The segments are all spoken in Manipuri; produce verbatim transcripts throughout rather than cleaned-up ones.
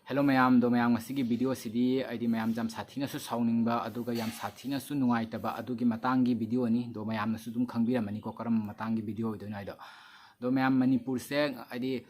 Hello ꯃꯌꯥꯝ, ꯑꯗꯣ ꯃꯌꯥꯝ, ꯉꯁꯤꯒꯤ video ꯁꯤꯗꯤ ꯍꯥꯏꯗꯤ ꯃꯌꯥꯝ ꯌꯥꯝ ꯁꯥꯊꯤꯅꯁꯨ ꯁꯥꯎꯅꯤꯡꯕ ꯑꯗꯨꯒ ꯌꯥꯝ ꯁꯥꯊꯤꯅꯁꯨ ꯅꯨꯡꯉꯥꯏꯇꯕ ꯑꯗꯨꯒꯤ ꯃꯇꯥꯡꯒꯤ video ꯅꯤ꯫ ꯑꯗꯣ ꯃꯌꯥꯝꯅꯁꯨ ꯑꯗꯨꯝ ꯈꯪꯕꯤꯔꯝꯃꯅꯤꯀꯣ ꯀꯔꯝꯕ ꯃꯇꯥꯡꯒꯤ video ꯑꯣꯏꯗꯣꯏꯅꯣ ꯍꯥꯏꯗꯣ꯫ ꯑꯗꯣ ꯃꯌꯥꯝ, ꯃꯅꯤꯄꯨꯔꯁꯦ ꯍꯥꯏꯗꯤ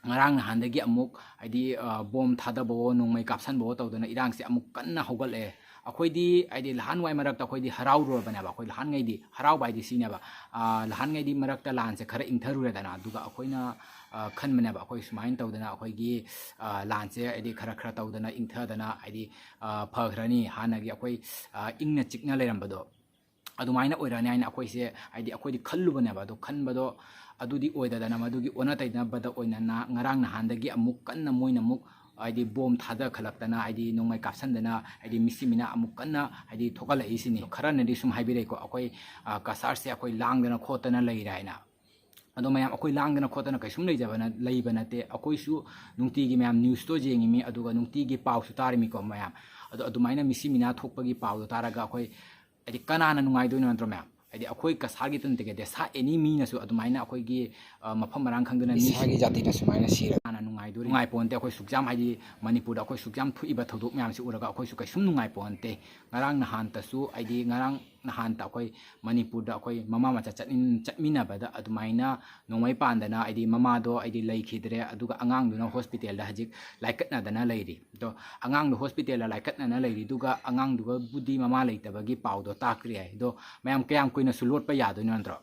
ꯉꯔꯥꯡ ꯅꯍꯥꯟꯗꯒꯤ ꯑꯃꯨꯛ ꯍꯥꯏꯗꯤ, ꯑ, ꯕꯣꯝ ꯊꯥꯗꯕꯋꯣ ꯅꯣꯡꯃꯩ ꯀꯥꯞꯁꯟꯕꯋꯣ ꯇꯧꯗꯅ ꯏꯔꯥꯡꯁꯦ ꯑꯃꯨꯛ ꯀꯟꯅ ꯍꯧꯒꯠꯂꯛꯑꯦ꯫ ꯑꯩꯈꯣꯏꯗꯤ ꯍꯥꯏꯗꯤ ꯂꯍꯥꯟꯋꯥꯏ ꯃꯔꯛꯇ ꯑꯩꯈꯣꯏꯗꯤ ꯍꯔꯥꯎꯔꯨꯔꯕꯅꯦꯕ꯫ ꯑꯩꯈꯣꯏ ꯂꯍꯥꯟꯉꯩꯗꯤ ꯍꯔꯥꯎꯕ ꯍꯥꯏꯗꯤ ꯁꯤꯅꯦꯕ, ꯑ, ꯂꯍꯥꯟꯉꯩꯗꯤ ꯃꯔꯛꯇ ꯂꯥꯟꯁꯦ ꯈꯔ ꯏꯪꯊꯔꯨꯔꯦꯗꯅ, ꯑꯗꯨꯒ ꯑꯩꯈꯣꯏꯅ, ꯑ, ꯈꯟꯕꯅꯦꯕ, ꯑꯩꯈꯣꯏ ꯁꯨꯃꯥꯏꯅ ꯇꯧꯗꯅ ꯑꯩꯈꯣꯏꯒꯤ, ꯑ, ꯂꯥꯟꯁꯦ ꯍꯥꯏꯗꯤ ꯈꯔ ꯈꯔ ꯇꯧꯗꯅ ꯏꯪꯊꯗꯅ ꯍꯥꯏꯗꯤ, ꯑ, ꯐꯈ꯭ꯔꯅꯤ, ꯍꯥꯟꯅꯒꯤ ꯑꯩꯈꯣꯏ, ꯑ, ꯏꯪꯅ ꯆꯤꯛꯅ ꯂꯩꯔꯝꯕꯗꯣ ꯑꯗꯨꯃꯥꯏꯅ ꯑꯣꯏꯔꯛꯑꯅꯤ ꯍꯥꯏꯅ ꯑꯩꯈꯣꯏꯁꯦ ꯍꯥꯏꯗꯤ ꯑꯩꯈꯣꯏꯗꯤ ꯈꯜꯂꯨꯕꯅꯦꯕ꯫ ꯑꯗꯣ ꯈꯟꯕꯗꯣ ꯑꯗꯨꯗꯤ ꯑꯣꯏꯗꯗꯅ ꯃꯗꯨꯒꯤ ꯑꯣꯟꯅ ꯇꯩꯅꯕꯗ ꯑꯣꯏꯅ ꯅ-, ꯉꯔꯥꯡ ꯅꯍꯥꯟꯗꯒꯤ ꯑꯃꯨꯛ ꯀꯟꯅ ꯃꯣꯏꯅ ꯑꯃꯨꯛ ꯍꯥꯏꯗꯤ ꯕꯣꯝ ꯊꯥꯗꯈꯠꯂꯛꯇꯅ ꯍꯥꯏꯗꯤ ꯅꯣꯡꯃꯩ ꯀꯥꯞꯁꯟꯗꯅ ꯍꯥꯏꯗꯤ ꯃꯤꯁꯤ ꯃꯤꯅꯥ ꯑꯃꯨꯛ ꯀꯟꯅ ꯍꯥꯏꯗꯤ ꯊꯣꯛꯍꯜꯂꯛꯏꯁꯤꯅꯤ꯫ ꯈꯔꯅꯗꯤ ꯁꯨꯝ ꯍꯥꯏꯕꯤꯔꯛꯏꯀꯣ, ꯑꯩꯈꯣꯏ, ꯑ, ꯀꯁꯥꯔꯁꯦ ꯑꯩꯈꯣꯏ ꯂꯥꯡꯗꯅ ꯈꯣꯠꯇꯅ ꯂꯩꯔꯦ ꯍꯥꯏꯅ꯫ ꯑꯗꯣ ꯃꯌꯥꯝ, ꯑꯩꯈꯣꯏ ꯂꯥꯡꯗꯅ ꯈꯣꯠꯇꯅ ꯀꯩꯁꯨꯝ ꯂꯩꯖꯕ ꯅ-, ꯂꯩꯕ ꯅꯠꯇꯦ꯫ ꯑꯩꯈꯣꯏꯁꯨ ꯅꯨꯡꯇꯤꯒꯤ ꯃꯌꯥꯝ news ꯇꯣ ꯌꯦꯡꯉꯤꯃꯤ, ꯑꯗꯨꯒ ꯅꯨꯡꯇꯤꯒꯤ ꯄꯥꯎꯁꯨ ꯇꯥꯔꯤꯃꯤꯀꯣ ꯃꯌꯥꯝ꯫ ꯑꯗꯣ ꯑꯗꯨꯃꯥꯏꯅ ꯃꯤꯁꯤ ꯃꯤꯅꯥ ꯊꯣꯛꯄꯒꯤ ꯄꯥꯎꯗꯣ ꯇꯥꯔꯒ ꯑꯩꯈꯣꯏ ꯍꯥꯏꯗꯤ ꯀꯅꯥꯅ ꯅꯨꯡꯉꯥꯏꯗꯣꯏꯅꯣ ꯅꯠꯇ꯭ꯔꯣ ꯃꯌꯥꯝ? ꯍꯥꯏꯗꯤ ꯑꯩꯈꯣꯏ ꯀꯁꯥꯔꯒꯤꯇ ꯅꯠꯇꯦ, ꯗꯦꯁꯥ any ꯃꯤꯅꯁꯨ ꯑꯗꯨꯃꯥꯏꯅ ꯑꯩꯈꯣꯏꯒꯤ, ꯑ, ꯃꯐꯝ ꯃꯔꯥꯡ ꯈꯪꯗꯅ ꯃꯤ ꯏꯁꯥꯒꯤ ꯖꯥꯇꯤꯅ ꯁꯨꯃꯥꯏꯅ ꯁꯤꯔ ꯀꯅꯥꯅ ꯅꯨꯡꯉꯥꯏꯗꯣꯔꯤ? ꯅꯨꯡꯉꯥꯏꯄꯣꯟꯇꯦ꯫ ꯑꯩꯈꯣꯏ ꯁꯨꯛ ꯌꯥꯝ ꯍꯥꯏꯗꯤ ꯃꯅꯤꯄꯨꯔꯗ ꯑꯩꯈꯣꯏ ꯁꯨꯛ ꯌꯥꯝ ꯊꯣꯛꯏꯕ ꯊꯧꯗꯣꯛ ꯃꯌꯥꯝꯁꯤ ꯎꯔꯒ ꯑꯩꯈꯣꯏꯁꯨ ꯀꯩꯁꯨꯝ ꯅꯨꯡꯉꯥꯏꯄꯣꯟꯇꯦ꯫ ꯉꯔꯥꯡ ꯅꯍꯥꯟꯇꯁꯨ ꯍꯥꯏꯗꯤ ꯉꯔꯥꯡ ꯅꯍꯥꯟꯇ ꯑꯩꯈꯣꯏ ꯃꯅꯤꯄꯨꯔꯗ ꯑꯩꯈꯣꯏ ꯃꯃꯥ ꯃꯆꯥ ꯆꯠꯃꯤꯟ-, ꯆꯠꯃꯤꯟꯅꯕꯗ ꯑꯗꯨꯃꯥꯏꯅ ꯅꯣꯡꯃꯩ ꯄꯥꯟꯗꯅ ꯍꯥꯏꯗꯤ ꯃꯃꯥꯗꯣ ꯍꯥꯏꯗꯤ ꯂꯩꯈꯤꯗ꯭ꯔꯦ, ꯑꯗꯨꯒ ꯑꯉꯥꯡꯗꯨꯅ ꯍꯣꯁꯄꯤꯇꯥꯜꯗ ꯍꯧꯖꯤꯛ ꯂꯥꯏꯀꯠꯅꯗꯅ ꯂꯩꯔꯤ꯫ ꯑꯗꯣ ꯑꯉꯥꯡꯗꯣ ꯍꯣꯁꯄꯤꯇꯥꯜꯗ ꯂꯥꯏꯀꯠꯅꯅ ꯂꯩꯔꯤꯗꯨꯒ ꯑꯉꯥꯡꯗꯨꯒꯕꯨꯗꯤ ꯃꯃꯥ ꯂꯩꯇꯕꯒꯤ ꯄꯥꯎꯗꯣ ꯇꯥꯛꯇ꯭ꯔꯤ ꯍꯥꯏ꯫ ꯑꯗꯣ ꯃꯌꯥꯝ ꯀꯌꯥꯝ ꯀꯨꯏꯅꯁꯨ ꯂꯣꯠꯄ ꯌꯥꯗꯣꯏꯅꯣ ꯅꯠꯇ꯭ꯔꯣ?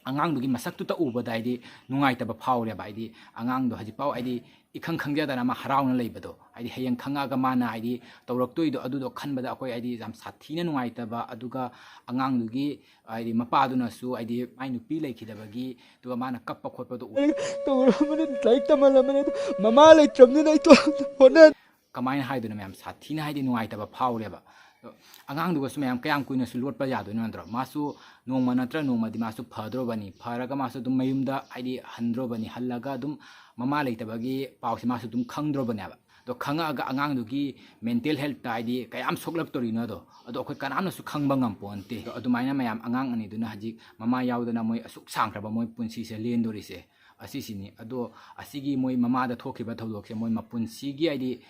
ꯑꯉꯥꯡꯗꯨꯒꯤ ꯃꯁꯛꯇꯨꯇ ꯎꯕꯗ ꯍꯥꯏꯗꯤ ꯅꯨꯡꯉꯥꯏꯇꯕ ꯐꯥꯎꯔꯦꯕ꯫ ꯍꯥꯏꯗꯤ ꯑꯉꯥꯡꯗꯣ ꯍꯧꯖꯤꯛꯐꯥꯎ ꯍꯥꯏꯗꯤ ꯏꯈꯪ ꯈꯪꯖꯗꯅ ꯑꯃ ꯍꯔꯥꯎꯅ ꯂꯩꯕꯗꯣ, ꯍꯥꯏꯗꯤ ꯍꯌꯦꯡ ꯈꯪꯉꯛꯑꯒ ꯃꯥꯅ ꯍꯥꯏꯗꯤ ꯇꯧꯔꯛꯇꯣꯏꯗꯣ ꯑꯗꯨꯗꯣ ꯈꯟꯕꯗ ꯑꯩꯈꯣꯏ ꯍꯥꯏꯗꯤ ꯌꯥꯝ ꯁꯥꯊꯤꯅ ꯅꯨꯡꯉꯥꯏꯇꯕ, ꯑꯗꯨꯒ ꯑꯉꯥꯡꯗꯨꯒꯤ ꯍꯥꯏꯗꯤ ꯃꯄꯥꯗꯨꯅꯁꯨ ꯍꯥꯏꯗꯤ ꯃꯥꯏ ꯅꯨꯄꯤ ꯂꯩꯈꯤꯗꯕꯒꯤ ꯑꯗꯨꯒ ꯃꯥꯅ ꯀꯞꯄ ꯈꯣꯠꯄꯗꯣ ꯎ- ꯇꯧꯔꯝꯕꯅꯤ, ꯂꯥꯏꯔꯤꯛ ꯇꯝꯍꯜꯂꯝꯕꯅꯤ, ꯑꯗꯨ ꯃꯃꯥ ꯂꯩꯇ꯭ꯔꯕꯅꯤꯅ ꯑꯩ ꯇꯣ-, ꯍꯣꯠꯅ ꯀꯃꯥꯏꯅ ꯍꯥꯏꯗꯣꯏꯅꯣ ꯃꯌꯥꯝ, ꯁꯥꯊꯤꯅ ꯍꯥꯏꯗꯤ ꯅꯨꯡꯉꯥꯏꯇꯕ ꯐꯥꯎꯔꯦꯕ꯫ ꯑꯗꯣ ꯑꯉꯥꯡꯗꯨꯒꯁꯨ ꯃꯌꯥꯝ ꯀꯌꯥꯝ ꯀꯨꯏꯅꯁꯨ ꯂꯣꯠꯄ ꯌꯥꯗꯣꯏꯅꯣ ꯅꯠꯇ꯭ꯔꯣ? ꯃꯥꯁꯨ ꯅꯣꯡꯃ ꯅꯠꯇ꯭ꯔ ꯅꯣꯡꯃꯗꯤ ꯃꯥꯁꯨ ꯐꯗ꯭ꯔꯣꯕꯅꯤ, ꯐꯔꯒ ꯃꯥꯁꯨ ꯑꯗꯨꯝ ꯃꯌꯨꯝꯗ ꯍꯥꯏꯗꯤ ꯍꯟꯗ꯭ꯔꯣꯕꯅꯤ, ꯍꯜꯂꯒ ꯑꯗꯨꯝ ꯃꯃꯥ ꯂꯩꯇꯕꯒꯤ ꯄꯥꯎꯁꯦ ꯃꯥꯁꯨ ꯑꯗꯨꯝ ꯈꯪꯗ꯭ꯔꯣꯕꯅꯦꯕ꯫ ꯑꯗꯣ ꯈꯪꯉꯛꯑꯒ ꯑꯉꯥꯡꯗꯨꯒꯤ mental health ꯇ ꯍꯥꯏꯗꯤ ꯀꯌꯥꯝ ꯁꯣꯛꯂꯛꯇꯣꯔꯤꯅꯣ ꯑꯗꯣ, ꯑꯗꯣ ꯑꯩꯈꯣꯏ ꯀꯅꯥꯝꯅꯁꯨ ꯈꯪꯕ ꯉꯝꯄꯣꯟꯇꯦ꯫ ꯑꯗꯣ ꯑꯗꯨꯃꯥꯏꯅ ꯃꯌꯥꯝ ꯑꯉꯥꯡ ꯑꯅꯤꯗꯨꯅ ꯍꯧꯖꯤꯛ ꯃꯃꯥ ꯌꯥꯎꯗꯅ ꯃꯣꯏ ꯑꯁꯨꯛ ꯁꯥꯡꯈ꯭ꯔꯕ ꯃꯣꯏ ꯄꯨꯟꯁꯤꯁꯦ ꯂꯦꯟꯗꯣꯔꯤꯁꯦ, ꯑꯁꯤꯁꯤꯅꯤ꯫ ꯑꯗꯣ ꯑꯁꯤꯒꯤ ꯃꯣꯏ ꯃꯃꯥꯗ ꯊꯣꯛꯈꯤꯕ ꯊꯧꯗꯣꯛꯁꯦ ꯃꯣꯏ ꯃꯄꯨꯟꯁꯤꯒꯤ ꯍꯥꯏꯗꯤ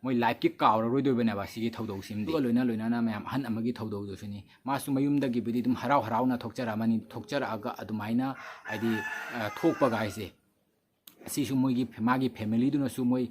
ꯃꯣꯏ ꯂꯥꯏꯐꯀꯤ ꯀꯥꯎꯔꯔꯣꯏꯗꯣꯏꯕꯅꯦꯕ ꯑꯁꯤꯒꯤ ꯊꯧꯗꯣꯛꯁꯤꯃꯗꯤ꯫ ꯑꯗꯨꯒ ꯂꯣꯏꯅ ꯂꯣꯏꯅꯅ ꯃꯌꯥꯝ ꯑꯍꯟ ꯑꯃꯒꯤ ꯊꯧꯗꯣꯛꯇꯨꯁꯨꯅꯤ꯫ ꯃꯥꯁꯨ ꯃꯌꯨꯝꯗꯒꯤꯕꯨꯗꯤ ꯑꯗꯨꯝ ꯍꯔꯥꯎ ꯍꯔꯥꯎꯅ ꯊꯣꯛꯆꯔꯛꯑꯃꯅꯤ꯫ ꯊꯣꯛꯆꯔꯛꯑꯒ ꯑꯗꯨꯃꯥꯏꯅ ꯍꯥꯏꯗꯤ, ꯑ, ꯊꯣꯛꯄꯒ ꯍꯥꯏꯁꯦ, ꯑꯁꯤꯁꯨ ꯃꯣꯏꯒꯤ ꯐꯦ-, ꯃꯥꯒꯤ ꯐꯦꯃꯤꯂꯤꯗꯨꯅꯁꯨ ꯃꯣꯏ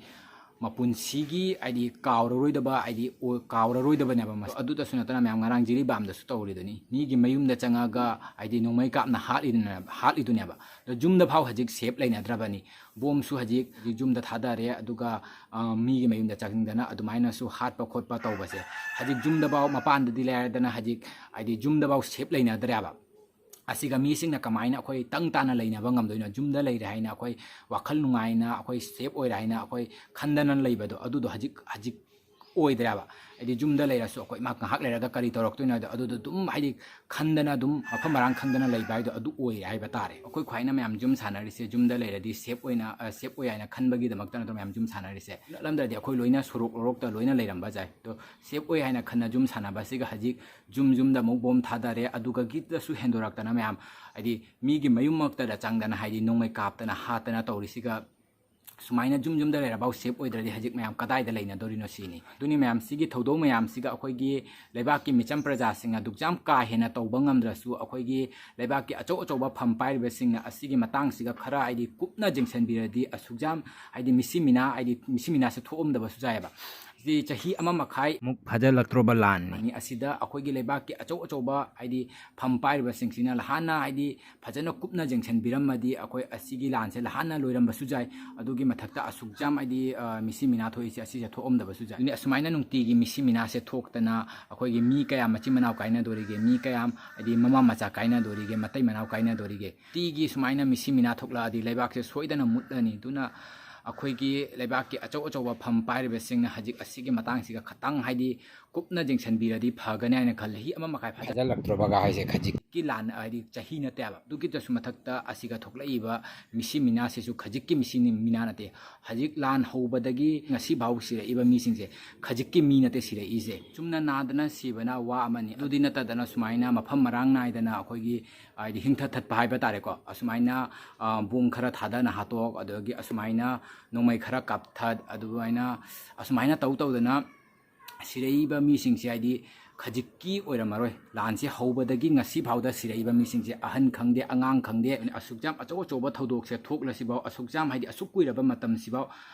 ꯃꯄꯨꯟꯁꯤꯒꯤ ꯍꯥꯏꯗꯤ ꯀꯥꯎꯔꯔꯣꯏꯗꯕ ꯍꯥꯏꯗꯤ ꯑꯣ-, ꯀꯥꯎꯔꯔꯣꯏꯗꯕꯅꯦꯕ ꯃꯁ-, ꯑꯗꯨꯗꯁꯨ ꯅꯠꯇꯅ ꯃꯌꯥꯝ ꯉꯔꯥꯡ ꯖꯤꯔꯤꯕꯥꯝꯗꯁꯨ ꯇꯧꯔꯤꯗꯨꯅꯤ꯫ ꯃꯤꯒꯤ ꯃꯌꯨꯝꯗ ꯆꯪꯉꯒ ꯍꯥꯏꯗꯤ ꯅꯣꯡꯃꯩ ꯀꯥꯞꯅ ꯍꯥꯠꯂꯤꯗꯨꯅꯦꯕ, ꯍꯥꯠꯂꯤꯗꯨꯅꯦꯕ꯫ ꯑꯗꯣ ꯌꯨꯝꯗ ꯐꯥꯎ ꯍꯧꯖꯤꯛ ꯁꯦꯞ ꯂꯩꯅꯗ꯭ꯔꯕꯅꯤ꯫ ꯕꯣꯝꯁꯨ ꯍꯧꯖꯤꯛ ꯌꯨꯝꯗ ꯊꯥꯗꯔꯦ, ꯑꯗꯨꯒ, ꯑ, ꯃꯤꯒꯤ ꯃꯌꯨꯝꯗ ꯆꯪꯗꯅ ꯑꯗꯨꯃꯥꯏꯅꯁꯨ ꯍꯥꯠꯄ ꯈꯣꯠꯄ ꯇꯧꯕꯁꯦ ꯍꯧꯖꯤꯛ ꯌꯨꯝꯗ ꯐꯥꯎ, ꯃꯄꯥꯟꯗꯗꯤ ꯂꯩꯔꯗꯅ ꯍꯧꯖꯤꯛ ꯍꯥꯏꯗꯤ ꯌꯨꯝꯗ ꯐꯥꯎ ꯁꯦꯞ ꯂꯩꯅꯗ꯭ꯔꯦꯕ꯫ ꯑꯁꯤꯒ ꯃꯤꯁꯤꯡꯅ ꯀꯃꯥꯏꯅ ꯑꯩꯈꯣꯏ ꯇꯪ ꯇꯥꯅ ꯂꯩꯅꯕ ꯉꯝꯗꯣꯏꯅꯣ? ꯌꯨꯝꯗ ꯂꯩꯔꯦ ꯍꯥꯏꯅ ꯑꯩꯈꯣꯏ ꯋꯥꯈꯜ ꯅꯨꯡꯉꯥꯏꯅ, ꯑꯩꯈꯣꯏ ꯁꯦꯞ ꯑꯣꯏꯔꯦ ꯍꯥꯏꯅ ꯑꯩꯈꯣꯏ ꯈꯟꯗꯅ ꯂꯩꯕꯗꯣ, ꯑꯗꯨꯗꯣ ꯍꯧꯖꯤꯛ, ꯍꯧꯖꯤꯛ ꯑꯣꯏꯗ꯭ꯔꯦꯕ꯫ ꯍꯥꯏꯗꯤ ꯌꯨꯝꯗ ꯂꯩꯔꯁꯨ ꯑꯩꯈꯣꯏ ꯃꯥ ꯉꯥꯏꯍꯥꯛ ꯂꯩꯔꯒ ꯀꯔꯤ ꯇꯧꯔꯛꯇꯣꯏꯅꯣ ꯍꯥꯏꯗꯣ, ꯑꯗꯨꯗꯣ ꯑꯗꯨꯝ ꯍꯥꯏꯗꯤ ꯈꯟꯗꯅ ꯑꯗꯨꯝ ꯃꯐꯝ ꯃꯔꯥꯡ ꯈꯪꯗꯅ ꯂꯩꯕ ꯍꯥꯏꯗꯣ ꯑꯗꯨ ꯑꯣꯏꯔꯦ ꯍꯥꯏꯕ ꯇꯥꯔꯦ꯫ ꯑꯩꯈꯣꯏ ꯈ꯭ꯋꯥꯏꯅ ꯃꯌꯥꯝ ꯌꯨꯝ ꯁꯥꯟꯅꯔꯤꯁꯦ ꯌꯨꯝꯗ ꯂꯩꯔꯗꯤ ꯁꯦꯞ ꯑꯣꯏꯅ, ꯑ, ꯁꯦꯞ ꯑꯣꯏ ꯍꯥꯏꯅ ꯈꯟꯕꯒꯤꯗꯃꯛꯇ ꯅꯠꯇ꯭ꯔꯣ ꯃꯌꯥꯝ ꯌꯨꯝ ꯁꯥꯟꯅꯔꯤꯁꯦ? ꯅꯠꯂꯝꯗ꯭ꯔꯗꯤ ꯑꯩꯈꯣꯏ ꯂꯣꯏꯅ ꯁꯣꯔꯣꯛ ꯂꯣꯔꯣꯛꯇ ꯂꯣꯏꯅ ꯂꯩꯔꯝꯕ ꯌꯥꯏ꯫ ꯑꯗꯣ ꯁꯦꯞ ꯑꯣꯏ ꯍꯥꯏꯅ ꯈꯟꯅ ꯌꯨꯝ ꯁꯥꯟꯅꯕ ꯑꯁꯤꯒ ꯍꯧꯖꯤꯛ ꯌꯨꯝ ꯌꯨꯝꯗ ꯑꯃꯨꯛ ꯕꯣꯝ ꯊꯥꯗꯔꯦ, ꯑꯗꯨꯒ ꯒꯤꯠꯇꯁꯨ ꯍꯦꯟꯗꯣꯔꯛꯇꯅ ꯃꯌꯥꯝ, ꯍꯥꯏꯗꯤ ꯃꯤꯒꯤ ꯃꯌꯨꯝꯃꯛꯇꯗ ꯆꯪꯗꯅ, ꯍꯥꯏꯗꯤ ꯅꯣꯡꯃꯩ ꯀꯥꯞꯇꯅ ꯍꯥꯠꯇꯅ ꯇꯧꯔꯤꯁꯤꯒ, ꯁꯨꯃꯥꯏꯅ ꯌꯨꯝ ꯌꯨꯝꯗ ꯂꯩꯔꯐꯥꯎ ꯁꯦꯞ ꯑꯣꯏꯗ꯭ꯔꯗꯤ ꯍꯧꯖꯤꯛ ꯃꯌꯥꯝ ꯀꯗꯥꯏꯗ ꯂꯩꯅꯗꯣꯔꯤꯅꯣ ꯁꯤꯅꯤ꯫ ꯑꯗꯨꯅꯤ ꯃꯌꯥꯝ, ꯁꯤꯒꯤ ꯊꯧꯗꯣꯛ ꯃꯌꯥꯝꯁꯤꯒ ꯑꯩꯈꯣꯏꯒꯤ ꯂꯩꯕꯥꯛꯀꯤ ꯃꯤꯆꯝ ꯄ꯭ꯔꯖꯥꯁꯤꯡꯅ ꯑꯗꯨꯛ ꯌꯥꯝ ꯀꯥ ꯍꯦꯟꯅ ꯇꯧꯕ ꯉꯝꯗ꯭ꯔꯁꯨ, ꯑꯩꯈꯣꯏꯒꯤ ꯂꯩꯕꯥꯛꯀꯤ ꯑꯆꯧ ꯑꯆꯧꯕ ꯐꯝ ꯄꯥꯏꯔꯤꯕꯁꯤꯡꯅ ꯑꯁꯤꯒꯤ ꯃꯇꯥꯡꯁꯤꯒ ꯈꯔ ꯍꯥꯏꯗꯤ ꯀꯨꯞꯅ ꯌꯦꯡꯁꯤꯟꯕꯤꯔꯗꯤ ꯑꯁꯨꯛ ꯌꯥꯝ ꯍꯥꯏꯗꯤ ꯃꯤꯁꯤ ꯃꯤꯅꯥ, ꯍꯥꯏꯗꯤ ꯃꯤꯁꯤ ꯃꯤꯅꯥꯁꯦ ꯊꯣꯛꯑꯝꯗꯕꯁꯨ ꯌꯥꯏꯑꯕ꯫ ꯁꯤ ꯆꯍꯤ ꯑꯃ ꯃꯈꯥꯏ ꯃꯨꯛ ꯐꯥꯖꯤꯜꯂꯛꯇ꯭ꯔꯣꯕ ꯂꯥꯟꯅꯤ꯫ ꯑꯁꯤꯗ ꯑꯩꯈꯣꯏꯒꯤ ꯂꯩꯕꯥꯛꯀꯤ ꯑꯆꯧ ꯑꯆꯧꯕ ꯍꯥꯏꯗꯤ ꯐꯝ ꯄꯥꯏꯔꯤꯕꯁꯤꯡꯁꯤꯅ ꯂꯍꯥꯟꯅ ꯍꯥꯏꯗꯤ ꯐꯖꯅ ꯀꯨꯞꯅ ꯌꯦꯡꯁꯤꯟꯕꯤꯔꯝꯃꯗꯤ ꯑꯩꯈꯣꯏ ꯑꯁꯤꯒꯤ ꯂꯥꯟꯁꯦ ꯂꯍꯥꯟꯅ ꯂꯣꯏꯔꯝꯕꯁꯨ ꯌꯥꯏ꯫ ꯑꯗꯨꯒꯤ ꯃꯊꯛꯇ ꯑꯁꯨꯛ ꯌꯥꯝ ꯍꯥꯏꯗꯤ, ꯑ, ꯃꯤꯁꯤ ꯃꯤꯅꯥ ꯊꯣꯛꯏꯁꯦ ꯑꯁꯤꯁꯦ ꯊꯣꯛꯑꯝꯗꯕꯁꯨ ꯌꯥꯏ꯫ ꯑꯗꯨꯅꯤ ꯑꯁꯨꯃꯥꯏꯅ ꯅꯨꯡꯇꯤꯒꯤ ꯃꯤꯁꯤ ꯃꯤꯅꯥꯁꯦ ꯊꯣꯛꯇꯅ ꯑꯩꯈꯣꯏꯒꯤ ꯃꯤ ꯀꯌꯥꯝ ꯃꯆꯤꯟ ꯃꯅꯥꯎ ꯀꯥꯏꯅꯗꯣꯔꯤꯒꯦ, ꯃꯤ ꯀꯌꯥꯝ ꯍꯥꯏꯗꯤ ꯃꯃꯥ ꯃꯆꯥ ꯀꯥꯏꯅꯗꯣꯔꯤꯒꯦ, ꯃꯇꯩ ꯃꯅꯥꯎ ꯀꯥꯏꯅꯗꯣꯔꯤꯒꯦ? ꯅꯨꯡꯇꯤꯒꯤ ꯁꯨꯃꯥꯏꯅ ꯃꯤꯁꯤ ꯃꯤꯅꯥ ꯊꯣꯛꯂꯛꯑꯗꯤ ꯂꯩꯕꯥꯛꯁꯦ ꯁꯣꯏꯗꯅ ꯃꯨꯠꯂꯅꯤ꯫ ꯑꯗꯨꯅ ꯑꯩꯈꯣꯏꯒꯤ ꯂꯩꯕꯥꯛꯀꯤ ꯑꯆꯧ ꯑꯆꯧꯕ ꯐꯝ ꯄꯥꯏꯔꯤꯕꯁꯤꯡꯅ ꯍꯧꯖꯤꯛ ꯑꯁꯤꯒꯤ ꯃꯇꯥꯡꯁꯤꯒ ꯈꯇꯪ ꯍꯥꯏꯗꯤ ꯀꯨꯞꯅ ꯌꯦꯡꯁꯤꯟꯕꯤꯔꯗꯤ ꯐꯒꯅꯤ ꯍꯥꯏꯅ ꯈꯜꯂꯤ꯫ ꯍꯤ ꯑꯃ ꯃꯈꯥꯏ ꯐꯥꯖꯤꯜꯂꯛꯇ꯭ꯔꯕꯒ ꯍꯥꯏꯁꯦ ꯈꯖꯤꯛꯀꯤ ꯂꯥꯟ ꯍꯥꯏꯗꯤ ꯆꯍꯤ ꯅꯠꯇꯦꯕ꯫ ꯑꯗꯨꯒꯤꯗꯁꯨ ꯃꯊꯛꯇ ꯑꯁꯤꯒ ꯊꯣꯛꯂꯛꯏꯕ ꯃꯤꯁꯤ ꯃꯤꯅꯥꯁꯤꯁꯨ ꯈꯖꯤꯛꯀꯤ ꯃꯤꯁꯤ ꯃꯤꯅꯥ ꯅꯠꯇꯦ꯫ ꯍꯧꯖꯤꯛ ꯂꯥꯟ ꯍꯧꯕꯗꯒꯤ ꯉꯁꯤ ꯐꯥꯎ ꯁꯤꯔꯛꯏꯕ ꯃꯤꯁꯤꯡꯁꯦ ꯈꯖꯤꯛꯀꯤ ꯃꯤ ꯅꯠꯇꯦ ꯁꯤꯔꯛꯏꯁꯦ꯫ ꯆꯨꯝꯅ ꯅꯥꯗꯅ ꯁꯤꯕꯅ ꯋꯥ ꯑꯃꯅꯤ꯫ ꯑꯗꯨꯗꯤ ꯅꯠꯇꯗꯅ ꯁꯨꯃꯥꯏꯅ ꯃꯐꯝ ꯃꯔꯥꯡ ꯅꯥꯏꯗꯅ ꯑꯩꯈꯣꯏꯒꯤ ꯍꯥꯏꯗꯤ ꯍꯤꯡꯊ ꯊꯠꯄ ꯍꯥꯏꯕ ꯇꯥꯔꯦꯀꯣ, ꯑꯁꯨꯃꯥꯏꯅ, ꯑ, ꯕꯣꯝ ꯈꯔ ꯊꯥꯗꯅ ꯍꯥꯠꯇꯣꯛ, ꯑꯗꯨꯗꯒꯤ ꯑꯁꯨꯃꯥꯏꯅ ꯅꯣꯡꯃꯩ ꯈꯔ ꯀꯥꯞꯊꯠ, ꯑꯗꯨꯃꯥꯏꯅ, ꯑꯁꯨꯃꯥꯏꯅ ꯇꯧ ꯇꯧꯗꯅ ꯁꯤꯔꯛꯏꯕ ꯃꯤꯁꯤꯡꯁꯦ ꯍꯥꯏꯗꯤ ꯈꯖꯤꯛꯀꯤ ꯑꯣꯏꯔꯝꯃꯔꯣꯏ꯫ ꯂꯥꯟꯁꯦ ꯍꯧꯕꯗꯒꯤ ꯉꯁꯤ ꯐꯥꯎꯗ ꯁꯤꯔꯛꯏꯕ ꯃꯤꯁꯤꯡꯁꯦ, ꯑꯍꯟ ꯈꯪꯗꯦ, ꯑꯉꯥꯡ ꯈꯪꯗꯦ, ꯑꯁꯨꯛ ꯌꯥꯝ ꯑꯆꯧ ꯑꯆꯧꯕ ꯊꯧꯗꯣꯛꯁꯦ ꯊꯣꯛꯂꯁꯤꯐꯥꯎ, ꯑꯁꯨꯛ ꯌꯥꯝ ꯍꯥꯏꯗꯤ ꯑꯁꯨꯛ ꯀꯨꯏꯔꯕ ꯃꯇꯝꯁꯤꯐꯥꯎ,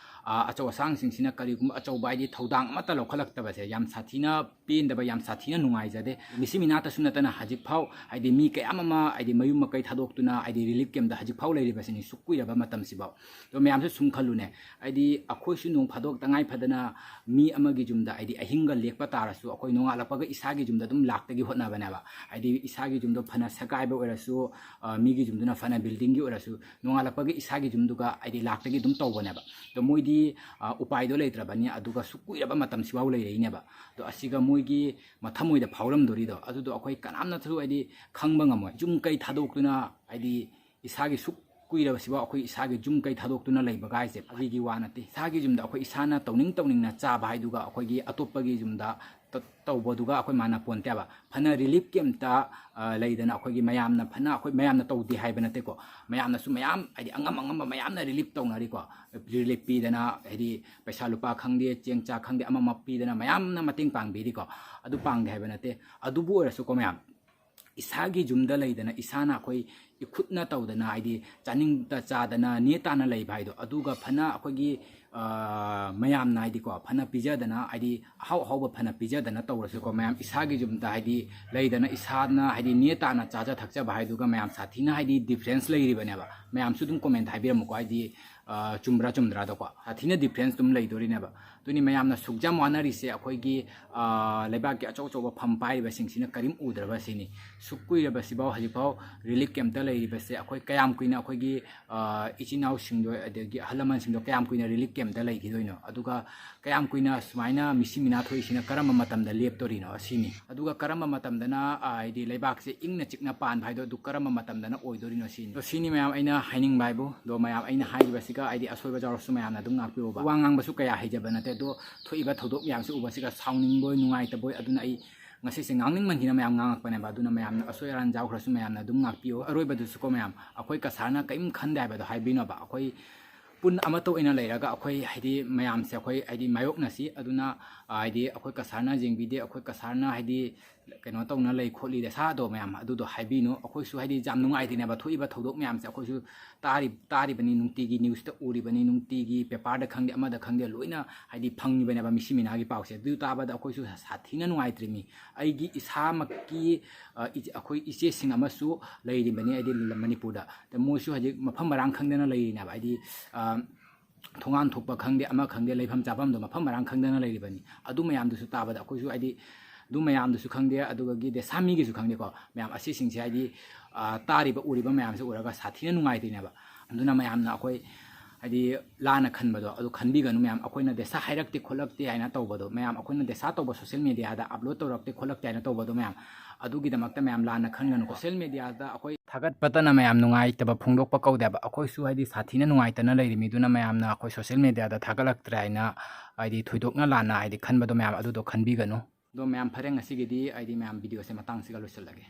ꯑ, ꯑꯆꯧ ꯑꯁꯥꯡꯁꯤꯡꯁꯤꯅ ꯀꯔꯤꯒꯨꯝꯕ ꯑꯆꯧꯕ ꯍꯥꯏꯗꯤ ꯊꯧꯗꯥꯡ ꯑꯃꯠꯇ ꯂꯧꯈꯠꯂꯛꯇꯕꯁꯦ ꯌꯥꯝ ꯁꯥꯊꯤꯅ ꯄꯦꯟꯗꯕ, ꯌꯥꯝ ꯁꯥꯊꯤꯅ ꯅꯨꯡꯉꯥꯏꯖꯗꯦ꯫ ꯃꯤꯁꯤ ꯃꯤꯅꯥꯇꯁꯨ ꯅꯠꯇꯅ ꯍꯧꯖꯤꯛꯐꯥꯎ ꯍꯥꯏꯗꯤ ꯃꯤ ꯀꯌꯥ ꯑꯃ ꯍꯥꯏꯗꯤ ꯃꯌꯨꯝ ꯃꯀꯩ ꯊꯥꯗꯣꯛꯇꯨꯅ ꯍꯥꯏꯗꯤ relief camp ꯇ ꯍꯧꯖꯤꯛꯐꯥꯎ ꯂꯩꯔꯤꯕꯁꯤꯅꯤ ꯁꯨꯛ ꯀꯨꯏꯔꯕ ꯃꯇꯝꯁꯤꯐꯥꯎ꯫ ꯑꯗꯣ ꯃꯌꯥꯝꯁꯨ ꯁꯨꯝ ꯈꯜꯂꯨꯅꯦ, ꯍꯥꯏꯗꯤ ꯑꯩꯈꯣꯏꯁꯨ ꯅꯣꯡ ꯐꯥꯗꯣꯛ ꯇꯉꯥꯏ ꯐꯗꯅ ꯃꯤ ꯑꯃꯒꯤ ꯌꯨꯝꯗ ꯍꯥꯏꯗꯤ ꯑꯍꯤꯡꯒ ꯂꯦꯛꯄ ꯇꯥꯔꯁꯨ ꯑꯩꯈꯣꯏ ꯅꯣꯡꯉꯥꯜꯂꯛꯄꯒ ꯏꯁꯥꯒꯤ ꯌꯨꯝꯗ ꯑꯗꯨꯝ ꯂꯥꯛꯇꯒꯤ ꯍꯣꯠꯅꯕꯅꯦꯕ꯫ ꯍꯥꯏꯗꯤ ꯏꯁꯥꯒꯤ ꯌꯨꯝꯗꯣ ꯐꯅ ꯁꯦꯒꯥꯏꯕ ꯑꯣꯏꯔꯁꯨ, ꯑ, ꯃꯤꯒꯤ ꯌꯨꯝꯗꯨꯅ ꯐꯅ building ꯒꯤ ꯑꯣꯏꯔꯁꯨ, ꯅꯣꯡꯉꯥꯜꯂꯛꯄꯒ ꯏꯁꯥꯒꯤ ꯌꯨꯝꯗꯨꯒ ꯍꯥꯏꯗꯤ ꯂꯥꯛꯇꯒꯤ ꯑꯗꯨꯝ ꯇꯧꯕꯅꯦꯕ꯫ ꯑꯗꯣ ꯃꯣꯏꯗꯤ, ꯑ, ꯎꯄꯥꯏꯗꯣ ꯂꯩꯇ꯭ꯔꯕꯅꯤ, ꯑꯗꯨꯒ ꯁꯨꯛ ꯀꯨꯏꯔꯕ ꯃꯇꯝꯁꯤꯐꯥꯎ ꯂꯩꯔꯛꯏꯅꯦꯕ꯫ ꯑꯗꯣ ꯑꯁꯤꯒ ꯃꯣꯏꯒꯤ ꯃꯊꯃꯣꯏꯗ ꯐꯥꯎꯔꯝꯗꯣꯔꯤꯗꯣ ꯑꯗꯨꯗꯣ ꯑꯩꯈꯣꯏ ꯀꯅꯥꯝꯅꯁꯨ ꯍꯥꯏꯗꯤ ꯈꯪꯕ ꯉꯝꯃꯣꯏ꯫ ꯌꯨꯝ ꯀꯩ ꯊꯥꯗꯣꯛꯇꯨꯅ ꯍꯥꯏꯗꯤ ꯏꯁꯥꯒꯤ ꯁꯨꯛ ꯀꯨꯏꯔꯕꯁꯤꯐꯥꯎ ꯑꯩꯈꯣꯏ ꯏꯁꯥꯒꯤ ꯌꯨꯝ ꯀꯩ ꯊꯥꯗꯣꯛꯇꯨꯅ ꯂꯩꯕꯒ ꯍꯥꯏꯁꯦ ꯐꯥꯒꯤꯒꯤ ꯋꯥ ꯅꯠꯇꯦ꯫ ꯏꯁꯥꯒꯤ ꯌꯨꯝꯗ ꯑꯩꯈꯣꯏ ꯏꯁꯥꯅ ꯇꯧꯅꯤꯡ ꯇꯧꯅꯤꯡꯅ ꯆꯥꯕ ꯍꯥꯏꯗꯨꯒ ꯑꯩꯈꯣꯏꯒꯤ ꯑꯇꯣꯞꯄꯒꯤ ꯌꯨꯝꯗ ꯇ-, ꯇꯧꯕꯗꯨꯒ ꯑꯩꯈꯣꯏ ꯃꯥꯟꯅ ꯄꯣꯟꯇꯦꯕ꯫ ꯐꯅ relief camp ꯇ, ꯑ, ꯂꯩꯗꯅ ꯑꯩꯈꯣꯏꯒꯤ ꯃꯌꯥꯝꯅ ꯐꯅ ꯑꯩꯈꯣꯏ ꯃꯌꯥꯝꯅ ꯇꯧꯗꯦ ꯍꯥꯏꯕ ꯅꯠꯇꯦꯀꯣ꯫ ꯃꯌꯥꯝꯅꯁꯨ ꯃꯌꯥꯝ ꯍꯥꯏꯗꯤ ꯑꯉꯝ ꯑꯉꯝꯕ ꯃꯌꯥꯝꯅ relief ꯇꯧꯅꯔꯤꯀꯣ꯫ Relief ꯄꯤꯗꯅ ꯍꯥꯏꯗꯤ ꯄꯩꯁꯥ ꯂꯨꯄꯥ ꯈꯪꯗꯦ, ꯆꯦꯡ ꯆꯥꯛ ꯈꯪꯗꯦ, ꯑꯃꯃ ꯄꯤꯗꯅ ꯃꯌꯥꯝꯅ ꯃꯇꯦꯡ ꯄꯥꯡꯕꯤꯔꯤꯀꯣ꯫ ꯑꯗꯨ ꯄꯥꯡꯗꯦ ꯍꯥꯏꯕ ꯅꯠꯇꯦ꯫ ꯑꯗꯨꯕꯨ ꯑꯣꯏꯔꯁꯨꯀꯣ ꯃꯌꯥꯝ, ꯏꯁꯥꯒꯤ ꯌꯨꯝꯗ ꯂꯩꯗꯅ ꯏꯁꯥꯅ ꯑꯩꯈꯣꯏ ꯏꯈꯨꯠꯅ ꯇꯧꯗꯅ ꯍꯥꯏꯗꯤ ꯆꯥꯅꯤꯡꯗ ꯆꯥꯗꯅ ꯅꯦ ꯇꯥꯅ ꯂꯩꯕ ꯍꯥꯏꯗꯣ, ꯑꯗꯨꯒ ꯐꯅ ꯑꯩꯈꯣꯏꯒꯤ, ꯑ, ꯃꯌꯥꯝꯅ ꯍꯥꯏꯗꯤꯀꯣ, ꯐꯅ ꯄꯤꯖꯗꯅ, ꯍꯥꯏꯗꯤ ꯑꯍꯥꯎ ꯑꯍꯥꯎꯕ ꯐꯅ ꯄꯤꯖꯗꯅ ꯇꯧꯔꯁꯨꯀꯣ, ꯃꯌꯥꯝ ꯏꯁꯥꯒꯤ ꯌꯨꯝꯗ ꯍꯥꯏꯗꯤ ꯂꯩꯗꯅ, ꯏꯁꯥꯅ ꯍꯥꯏꯗꯤ ꯅꯦ ꯇꯥꯅ ꯆꯥꯖ ꯊꯛꯆꯕ ꯍꯥꯏꯗꯨꯒ ꯃꯌꯥꯝ ꯁꯥꯊꯤꯅ ꯍꯥꯏꯗꯤ difference ꯂꯩꯔꯤꯕꯅꯦꯕ꯫ ꯃꯌꯥꯝꯁꯨ ꯑꯗꯨꯝ comment ꯍꯥꯏꯕꯤꯔꯝꯃꯨꯀꯣ, ꯍꯥꯏꯗꯤ, ꯑ, ꯆꯨꯝꯕ꯭ꯔꯥ ꯆꯨꯝꯗ꯭ꯔꯥꯗꯀꯣ, ꯁꯥꯊꯤꯅ difference ꯑꯗꯨꯝ ꯂꯩꯗꯣꯔꯤꯅꯦꯕ꯫ ꯑꯗꯨꯅꯤ ꯃꯌꯥꯝꯅ ꯁꯨꯛ ꯌꯥꯝ ꯋꯥꯅꯔꯤꯁꯦ ꯑꯩꯈꯣꯏꯒꯤ, ꯑ, ꯂꯩꯕꯥꯛꯀꯤ ꯑꯆꯧ ꯑꯆꯧꯕ ꯐꯝ ꯄꯥꯏꯔꯤꯕꯁꯤꯡꯁꯤꯅ ꯀꯔꯤꯝ ꯎꯗ꯭ꯔꯕ ꯁꯤꯅꯤ꯫ ꯁꯨꯛ ꯀꯨꯏꯔꯕꯁꯤꯐꯥꯎ, ꯍꯧꯖꯤꯛꯐꯥꯎ relief campꯇ ꯂꯩꯔꯤꯕꯁꯦ ꯑꯩꯈꯣꯏ ꯀꯌꯥꯝ ꯀꯨꯏꯅ ꯑꯩꯈꯣꯏꯒꯤ, ꯑ, ꯏꯆꯤꯟ ꯏꯅꯥꯎꯁꯤꯡꯗꯣ, ꯑꯗꯒꯤ ꯑꯍꯜ ꯂꯃꯟꯁꯤꯡꯗꯣ ꯀꯌꯥꯝ ꯀꯨꯏꯅ relief campꯇ ꯂꯩꯈꯤꯗꯣꯏꯅꯣ? ꯑꯗꯨꯒ ꯀꯌꯥꯝ ꯀꯨꯏꯅ ꯁꯨꯃꯥꯏꯅ ꯃꯤꯁꯤ ꯃꯤꯅꯥ ꯊꯣꯛꯏꯁꯤꯅ ꯀꯔꯝꯕ ꯃꯇꯝꯗ ꯂꯦꯞꯇꯣꯔꯤꯅꯣ? ꯑꯁꯤꯅꯤ꯫ ꯑꯗꯨꯒ ꯀꯔꯝꯕ ꯃꯇꯝꯗꯅ, ꯑ, ꯍꯥꯏꯗꯤ ꯂꯩꯕꯥꯛꯁꯦ ꯏꯪꯅ ꯆꯤꯛꯅ ꯄꯥꯟꯕ ꯍꯥꯏꯗꯣ, ꯑꯗꯨ ꯀꯔꯝꯕ ꯃꯇꯝꯗꯅ ꯑꯣꯏꯗꯣꯔꯤꯅꯣ ꯁꯤꯅꯤ꯫ ꯑꯗꯣ ꯁꯤꯅꯤ ꯃꯌꯥꯝ ꯑꯩꯅ ꯍꯥꯏꯅꯤꯡꯕ ꯍꯥꯏꯕꯨ꯫ ꯑꯗꯣ ꯃꯌꯥꯝ ꯑꯩꯅ ꯍꯥꯏꯔꯤꯕꯁꯤꯒ ꯍꯥꯏꯗꯤ ꯑꯁꯣꯏꯕ ꯌꯥꯎꯔꯁꯨ ꯃꯌꯥꯝꯅ ꯑꯗꯨꯝ ꯉꯥꯛꯄꯤꯌꯣꯕ꯫ ꯋꯥ ꯉꯥꯡꯕꯁꯨ ꯀꯌꯥ ꯍꯩꯖꯕ ꯅꯠꯇꯦ, ꯑꯗꯣ ꯊꯣꯛꯏꯕ ꯊꯧꯗꯣꯛ ꯃꯌꯥꯝꯁꯦ ꯎꯕꯁꯤꯒ ꯁꯥꯎꯅꯤꯡꯕꯣꯏ ꯅꯨꯡꯉꯥꯏꯇꯕꯣꯏ, ꯑꯗꯨꯅ ꯑꯩ ꯉꯁꯤꯁꯦ ꯉꯥꯡꯅꯤꯡꯃꯟꯈꯤꯅ ꯃꯌꯥꯝ ꯉꯥꯡꯉꯛꯄꯅꯦꯕ꯫ ꯑꯗꯨꯅ ꯃꯌꯥꯝꯅ ꯑꯁꯣꯏ ꯑꯔꯥꯟ ꯌꯥꯎꯈ꯭ꯔꯁꯨ ꯃꯌꯥꯝꯅ ꯑꯗꯨꯝ ꯉꯥꯛꯄꯤꯌꯣ꯫ ꯑꯔꯣꯏꯕꯗꯁꯨꯀꯣ ꯃꯌꯥꯝ, ꯑꯩꯈꯣꯏ ꯀꯁꯥꯔꯅ ꯀꯔꯤꯝ ꯈꯟꯗꯦ ꯍꯥꯏꯕꯗꯣ ꯍꯥꯏꯕꯤꯅꯕ꯫ ꯑꯩꯈꯣꯏ ꯄꯨꯟ ꯑꯃꯠꯇ ꯑꯣꯏꯅ ꯂꯩꯔꯒ ꯑꯩꯈꯣꯏ ꯍꯥꯏꯗꯤ ꯃꯌꯥꯝꯁꯦ ꯑꯩꯈꯣꯏ ꯍꯥꯏꯗꯤ ꯃꯥꯌꯣꯛꯅꯁꯤ꯫ ꯑꯗꯨꯅ, ꯑ, ꯍꯥꯏꯗꯤ ꯑꯩꯈꯣꯏ ꯀꯁꯥꯔꯅ ꯌꯦꯡꯕꯤꯗꯦ, ꯑꯩꯈꯣꯏ ꯀꯁꯥꯔꯅ ꯍꯥꯏꯗꯤ ꯀꯩꯅꯣ ꯇꯧꯅ ꯂꯩ ꯈꯣꯠꯂꯤ ꯗꯁꯥꯗꯣ ꯃꯌꯥꯝ ꯑꯗꯨꯗꯣ ꯍꯥꯏꯕꯤꯅꯨ꯫ ꯑꯩꯈꯣꯏꯁꯨ ꯍꯥꯏꯗꯤ ꯌꯥꯝ ꯅꯨꯡꯉꯥꯏꯇꯦꯅꯦꯕ ꯊꯣꯛꯏꯕ ꯊꯧꯗꯣꯛ ꯃꯌꯥꯝꯁꯦ꯫ ꯑꯩꯈꯣꯏꯁꯨ ꯇꯥꯔꯤ-, ꯇꯥꯔꯤꯕꯅꯤ, ꯅꯨꯡꯇꯤꯒꯤ ꯅ꯭ꯌꯨꯁꯇ ꯎꯔꯤꯕꯅꯤ, ꯅꯨꯡꯇꯤꯒꯤ ꯄꯦꯄꯔꯗ ꯈꯪꯗꯦ, ꯑꯃꯗ ꯈꯪꯗꯦ, ꯂꯣꯏꯅ ꯍꯥꯏꯗꯤ ꯐꯪꯉꯤꯕꯅꯦꯕ ꯃꯤꯁꯤ ꯃꯤꯅꯥꯒꯤ ꯄꯥꯎꯁꯦ꯫ ꯑꯗꯨ ꯇꯥꯕꯗ ꯑꯩꯈꯣꯏꯁꯨ ꯁꯥꯊꯤꯅ ꯅꯨꯡꯉꯥꯏꯇ꯭ꯔꯤꯃꯤ꯫ ꯑꯩꯒꯤ ꯏꯁꯥꯃꯛꯀꯤ, ꯑ, ꯏꯆꯦ-, ꯑꯩꯈꯣꯏ ꯏꯆꯦꯁꯤꯡ ꯑꯃꯁꯨ ꯂꯩꯔꯤꯕꯅꯤ ꯍꯥꯏꯗꯤ ꯃꯅꯤꯄꯨꯔꯗ꯫ ꯑꯗ ꯃꯣꯏꯁꯨ ꯍꯧꯖꯤꯛ ꯃꯐꯝ ꯃꯔꯥꯡ ꯈꯪꯗꯅ ꯂꯩꯔꯤꯅꯦꯕ꯫ ꯍꯥꯏꯗꯤ, ꯑ, ꯊꯣꯡꯒꯥꯟ ꯊꯣꯛꯄ ꯈꯪꯗꯦ, ꯑꯃ ꯈꯪꯗꯦ, ꯂꯩꯐꯝ ꯆꯥꯐꯝꯗꯣ ꯃꯐꯝ ꯃꯔꯥꯡ ꯈꯪꯗꯅ ꯂꯩꯔꯤꯕꯅꯤ꯫ ꯑꯗꯨ ꯃꯌꯥꯝꯗꯨꯁꯨ ꯇꯥꯕꯗ ꯑꯩꯈꯣꯏꯁꯨ ꯍꯥꯏꯗꯤ, ꯑꯗꯨ ꯃꯌꯥꯝꯗꯨꯁꯨ ꯈꯪꯗꯦ, ꯑꯗꯨꯒꯒꯤ ꯗꯦꯁꯥ ꯃꯤꯒꯤꯁꯨ ꯈꯪꯗꯦꯀꯣ, ꯃꯌꯥꯝ ꯑꯁꯤꯁꯤꯡꯁꯦ ꯍꯥꯏꯗꯤ, ꯑ, ꯇꯥꯔꯤꯕ ꯎꯔꯤꯕ ꯃꯌꯥꯝꯁꯦ ꯎꯔꯒ ꯁꯥꯊꯤꯅ ꯅꯨꯡꯉꯥꯏꯇ꯭ꯔꯤꯅꯦꯕ꯫ ꯑꯗꯨꯅ ꯃꯌꯥꯝꯅ ꯑꯩꯈꯣꯏ ꯍꯥꯏꯗꯤ ꯂꯥꯟꯅ ꯈꯟꯕꯗꯣ ꯑꯗꯨ ꯈꯟꯕꯤꯒꯅꯨ ꯃꯌꯥꯝ꯫ ꯑꯩꯈꯣꯏꯅ ꯗꯦꯁꯥ ꯍꯥꯏꯔꯛꯇꯦ ꯈꯣꯠꯂꯛꯇꯦ ꯍꯥꯏꯅ ꯇꯧꯕꯗꯣ ꯃꯌꯥꯝ, ꯑꯩꯈꯣꯏꯅ ꯗꯦꯁꯥ ꯇꯧꯕ social mediaꯗ upload ꯇꯧꯔꯛꯇꯦ ꯈꯣꯠꯂꯛꯇꯦ ꯍꯥꯏꯅ ꯇꯧꯕꯗꯣ ꯃꯌꯥꯝ, ꯑꯗꯨꯒꯤꯗꯃꯛꯇ ꯃꯌꯥꯝ ꯂꯥꯟꯅ ꯈꯟꯒꯅꯨ꯫ Social mediaꯗ ꯑꯩꯈꯣꯏ ꯊꯥꯒꯠꯄꯇꯅ ꯃꯌꯥꯝ ꯅꯨꯡꯉꯥꯏꯇꯕ ꯐꯣꯡꯗꯣꯛꯄ ꯀꯧꯗꯦꯕ꯫ ꯑꯩꯈꯣꯏꯁꯨ ꯍꯥꯏꯗꯤ ꯁꯥꯊꯤꯅ ꯅꯨꯡꯉꯥꯏꯇꯅ ꯂꯩꯔꯤꯃꯤ꯫ ꯑꯗꯨꯅ ꯃꯌꯥꯝꯅ ꯑꯩꯈꯣꯏ social mediaꯗ ꯊꯥꯒꯠꯂꯛꯇ꯭ꯔꯦ ꯍꯥꯏꯅ ꯍꯥꯏꯗꯤ ꯊꯣꯏꯗꯣꯛꯅ ꯂꯥꯟꯅ ꯍꯥꯏꯗꯤ ꯈꯟꯕꯗꯣ ꯃꯌꯥꯝ ꯑꯗꯨꯗꯣ ꯈꯟꯕꯤꯒꯅꯨ꯫ ꯑꯗꯣ ꯃꯌꯥꯝ ꯐꯔꯦ, ꯉꯁꯤꯒꯤꯗꯤ ꯑꯩꯗꯤ ꯃꯌꯥꯝ videoꯁꯦ ꯃꯇꯥꯡꯁꯤꯒ ꯂꯣꯏꯁꯤꯜꯂꯒꯦ꯫